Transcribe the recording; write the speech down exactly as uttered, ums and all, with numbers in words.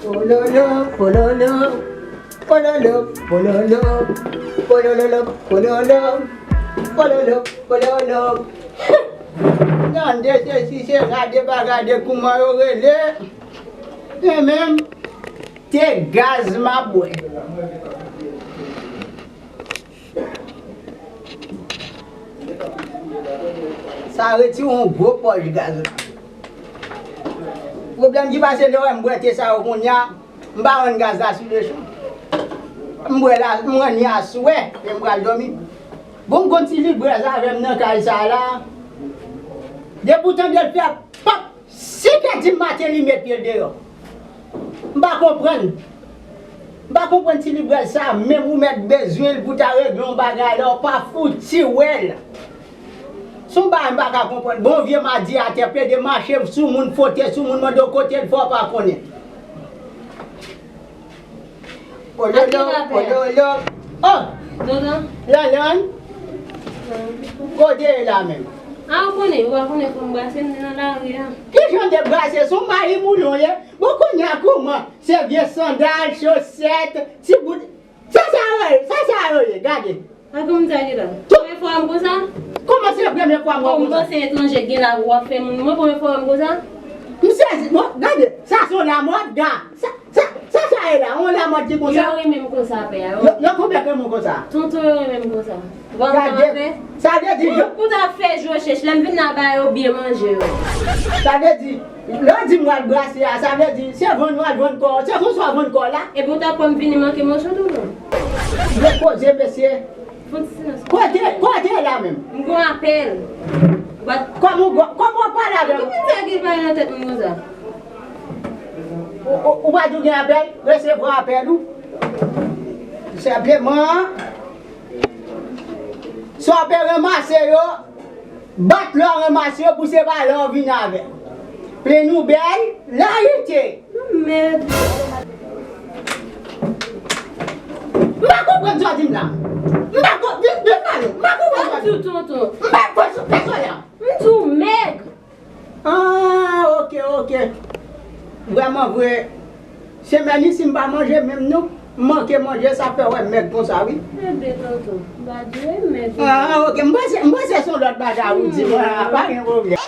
Pololo, pololo, pololo, pololo, pololo, pololo, pololo, pololo. Tande se si se gade pa gade kouman yo rele. Men menm, te gaz m ap bwè. Sa retire yon gwo pòch gaz la. Pwoblèm ki pase lè w wè m bwè te sa yo kounye a, m pa rann gaz la sou lechan. M bwè la, m rann li aswè, e m pral dòmi. Bon, m gon ti librèz avè m nan kay sa la. Depi w tande l fè pap, si ke di maten li met pye l deyò. M pa konprann. M pa konprann ti librèz sa, menm ou mèt bezwen l pou ta regle yon bagay la, ou pa fouti wè l. Se yon bagay m pa ka konprann. Bon, vye madi atè, plede mache sou moun, fwote sou moun, mande w kote l fè, w pa konnen. Ololo, ololo. Oh! Tonton. Lanlann. Kote e la menm? A, ou konnen, ou pa konnen pou m brase m nan lari a. Ki jan de brase? Se yon mayi moulon ye. Bon, kounye a kouman? Se vye sandal, chosèt, ti bout. Sa sa yo ye, sa sa yo ye, gade. A, kòman sa ye la? Premye fwa m konsa? Kòman se premye fwa m wè w konsa? Bon, m panse etranje gen la w ap fè moun. Mwen premye fwa m konsa? M sezi, bon, gade, sa se yon lamòd, ga. Sa, sa, sa sa ye la, yon lamòd ki konsa. Yo renmen m konsa, pè a. Yo, yo konbyen ke moun konsa? Tonton yo renmen m konsa. Bon, gade, sa vle di, pou, pou ta fè jou chèch, lè m vin la ba yo byen manje yo. Sa vle di, lè w di m w al brase a, sa vle di, se vann w al vann kò, se konsa w vann kò w la. Epi w ta kwè m vini manke manje tonton? Yo koze, mesye. Kote, kote la menm? M gon apèl. Kòman w, kòman w pale avè m? Ou konn sa ki pale nan tèt mwen konsa? Ou, ou, ou pa di w gen apèl? Resevwa apèl ou. Senpleman, sa w pe ranmase yo, bat lè w ranmase yo pou se pa lè w vin avè l. Plen noubèl, larite. Mèd. M pa konprann sa w di m la. M pa konprann, di, di m pale. M pa konprann sa w di m. M pa konprann sa w di m. M di w mèg. Ah, ok, ok. Vrèman vre. Semèn isi m pa manje menm non. M manke manje, sa fè w wè m mèg konsa, wi. Enben, tonton, m pa di w e mèg. Ah, ok. M panse, m panse se yon lòt bagay ou di mwen, pa gen pwoblèm.